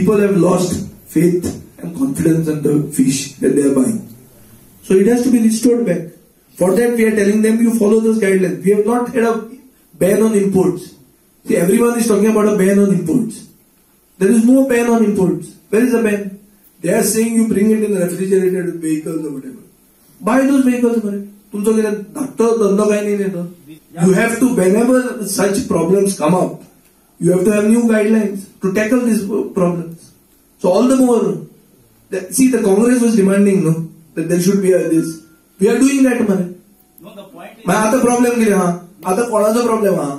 People have lost faith and confidence in the fish that they are buying. So it has to be restored back. For that we are telling them you follow those guidelines. We have not had a ban on imports. See, everyone is talking about a ban on imports. There is no ban on imports. Where is the ban? They are saying you bring it in refrigerated vehicles or whatever. Buy those vehicles. तुमचो कितें धाकटो धंदो काय न्ही तो. You have to, whenever such problems come up, you have to have new guidelines to tackle these problems. So all the more, see, the Congress was demanding, no, that there should be a this. We are doing that, man. No, the point is, आता problem कितें आहा? आता कोणाचो problem आहा?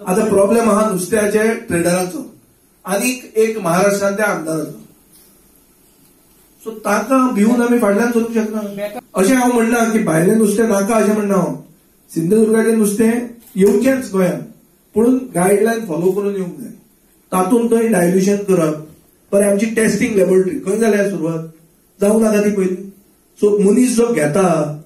आता problem आहा नुस्त्याचे ट्रेडरांचो आनी एक महाराष्ट्रांतल्या आमदाराचो. सो ताका भिवन आमी फाटल्यान सरूंक शकना. अशें हांव म्हणना की भायलें नुस्तें नाका अशें म्हणना हांव. सिंधुदुर्गाचें नुस्तें येवचेंच गोंयांत, पूण गायडलायन फॉलो करून येवंक जाय. तातूंत थंय डायल्युशन करप, बरें आमची टेस्टिंग लॅबोरेटरी खंय जाल्या सुरवात जावं नाका ती पयलीं. सो मनीस जो घेता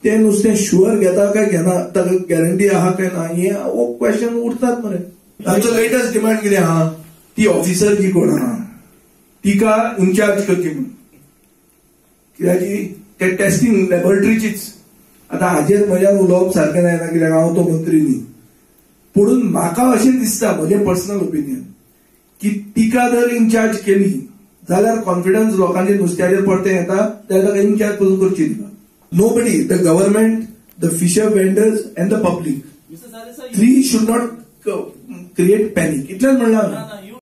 तें नुस्तें शुअर घेता काय घेना, ताका गॅरंटी आहा काय ना, हें हो क्वेश्चन उरतात मरे. आमचो लेटस्ट डिमांड कितें आहा, ती ऑफिसर जी कोण आहा तिका इन्चार्ज करची म्हणून, कित्याक ते टेस्टिंग लॅबोरेटरीचीच. आतां हाजेर म्हज्यान उलोवप सारकें जायना कित्याक हांव तो मंत्री न्ही, पूण म्हाका अशें दिसता, म्हजें पर्सनल ओपिनियन, की तिका जर इन्चार्ज केली जाल्यार कॉन्फिडन्स लोकांचे नुस्त्याचेर परतें येता, जाल्यार ताका इन्चार्ज पसून करची तिका. Nobody, the government, the fisher vendors and the public, three should not create panic. इतलेंच म्हणलां.